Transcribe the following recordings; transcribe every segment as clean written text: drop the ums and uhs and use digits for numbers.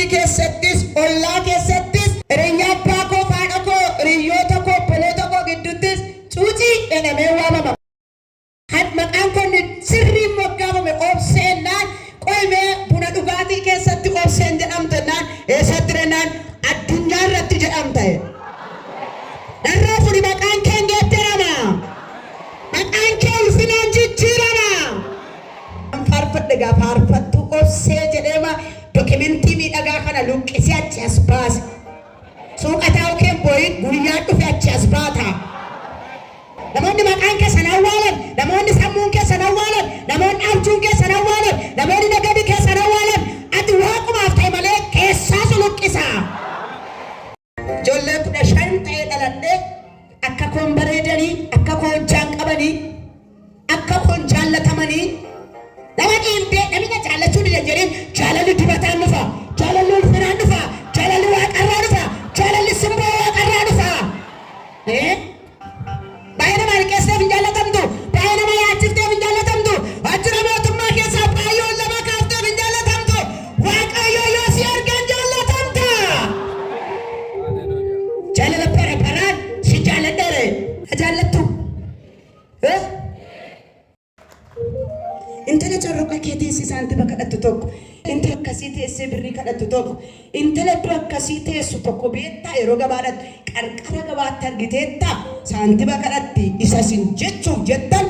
Maatii keessattis, ollaa keessattis, hiriyyaa abbaa koo, haadha koo, hiriyoota koo, obboloota koo gidduuttis Cuucii jedhamee waamama. Kan maqaan koo inni sirriin moggaafame Obseennaan qoy mee buna dhugaatii keessatti Obseen jedhamta jennaan eessatti jennaan addunyaa irratti jedhamta jedhe. Narraa fudhi maqaan kee hin geeddarama. Maqaan kee ulfinaan jijjiirama. Kan faarfadhe egaa faarfattuu Obsee jedheema dokimentii miidhagaa kana luqqisee achi as baase. Suuqa taa'uu kee hin boo'in guyyaan dhufe achi as baata. Namoonni maqaan keessan awwaalan, namoonni sammuun keessan awwaalan, namoonni abjuun keessan awwaalan, namoonni nagadi keessan awwaalan, ati waaqumaaf ta'e malee keessaa si luqqisa. Ijoollee 15 ta'ee dhaladhee akka koon bareedanii, akka koo hojjaan qabanii, akka koon jaallatamanii, nama dhiibdee namni na jaallachuu dide hin jedhin jaalalli dibataan dhufa, jaalalli ulfinaan dhufa, jaalalli waaqarraa dhufa, jaalalli simboo waaqarraa dhufa. Baay'ee nama liqeessiteef hin jaallatamtu. Baay'ee nama yaachifteef hin jaallatamtu. Waajjira mootummaa keessaa baay'ee ol nama kaafteef hin jaallatamtu. Waaqayyo yoo si argan jaallatamta. Jaalala bara baraan si jaalladheere. Na jaallattu? Eh? Intala corroqa kee teessee saantima kadhattu tokko, intala akkasii teessee birrii kadhattu tokko, intala iddoo akkasii teessu tokko beektaa yeroo gabaadhaatti qarqara gabaatti argiteetta saantima kadhatti isa isin jechuuf jettan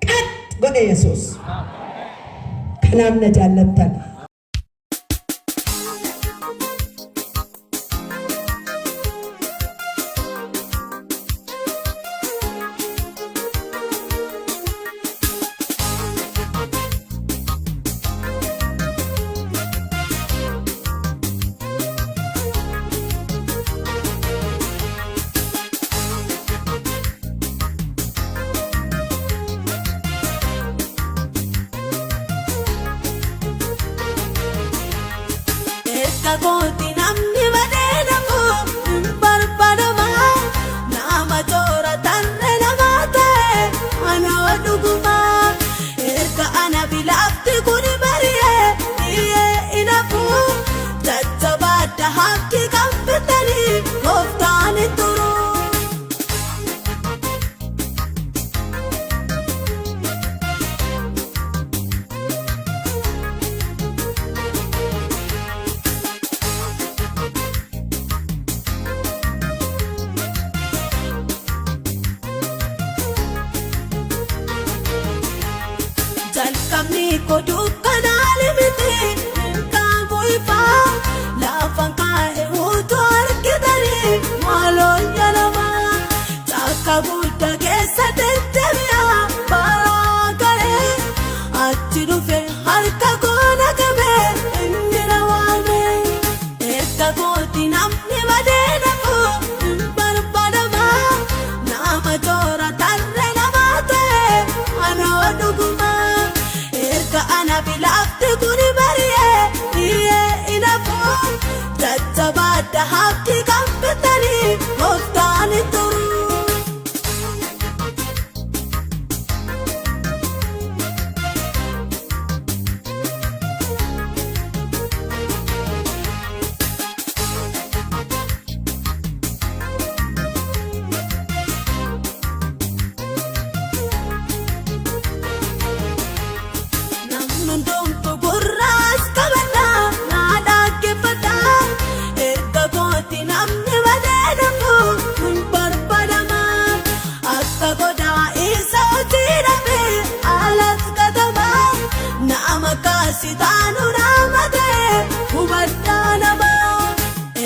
qax godhe Yesuus. Kanaaf na jaallattan. Erga kooti namni badee nafu hin barbaadama. Nama toora tarree nama ta'e anoo dhuguma. Erga ana bilaafti kuni bari'ee dhi'ee hin hafu. Jajjabaadha haqqi kan fitanii gooftaan hin turu. Jalqabni koo dukkanaa miti hin qabu ifaa lafan kaa'e utuu argitanii maaloo jalabaa caakka guddaa keessa deddeebi'a baraa ka'ee achi dhufe harka koo na qabe inni na waame erga kooti namni badee nafu hin barbaadama nama toora tarree nama ta'e anoo dhuguma erga ana bilaafti kuni bari'ee dhi'ee hin hafu jajjabaadha haqqi kan fitanii gooftaan hin turu. Namni hundumtu gurraas qabadha naa dhaggeeffadha erga kooti namni badee nafu hin barbaadama akka godaa isa hojii dhabe alas gatama nama kaasi taanu nama ta'e hubadhaa nama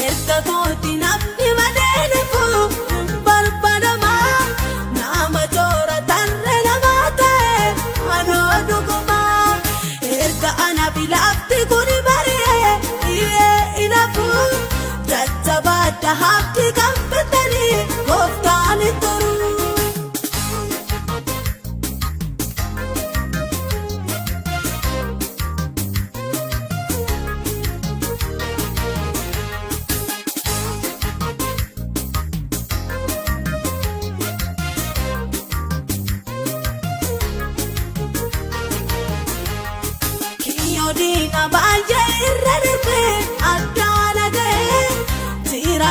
erga kooti namni badee nafu hin barbaadama nama toora tarree nama ta'e anoo dhuguma erga ana bilaafti kuni bari'ee dhi'ee hin hafu jajjabaadha haqqi kan fitanii gooftaan hin turu. Kiyyoo diina baay'ee irra darbee addaa.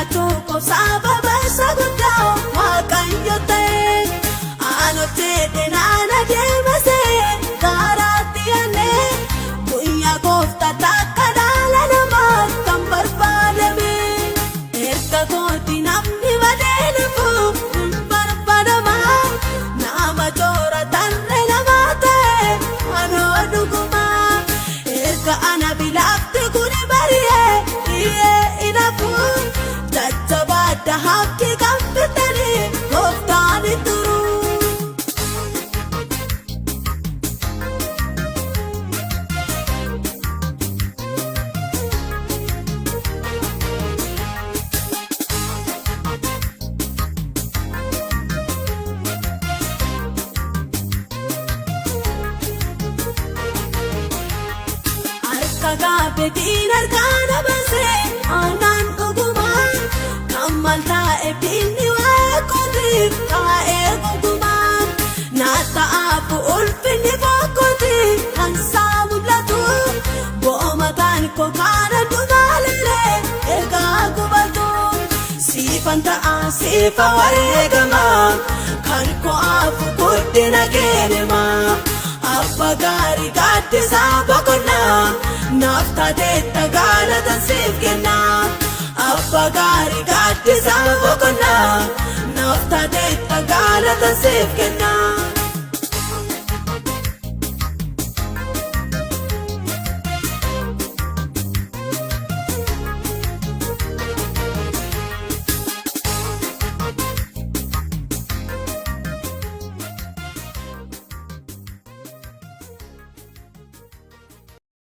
Jiraachuu koo sababa isa guddaa Waaqayyo ta'e. An hojjedhe naan adeemase garaatti aanee guyyaa gooftaa takka dhala namaa kan barbaadame. Erga kooti namni badee nafu hin barbaadama. Nama toora tarree namaa ta'e anoo dhuguma. Erga ana bilaafti kuni bari'ee dhi'ee inafu. Jajjabaadha hafi kan fitanii gooftaan hin turu. Harka gaafetiin harkaan abasee aanaan dhugumaa kan maal taa'e binni waa kooti taa'ee gungumaa naata'aafu ulfinni fokkooti kan saa mul'atu bo'oomataan koo kaana dhumaallee egaa gubatu siifan ta'a siifa wareegamaa kan ko'aafu guddina keenemaa. Abba gaarii gaaddisaa boqonnaa naaf taateetta galata siif kennaa. Abba gaarii gaaddisaa boqonnaa naaf taateetta galata siif kennaa.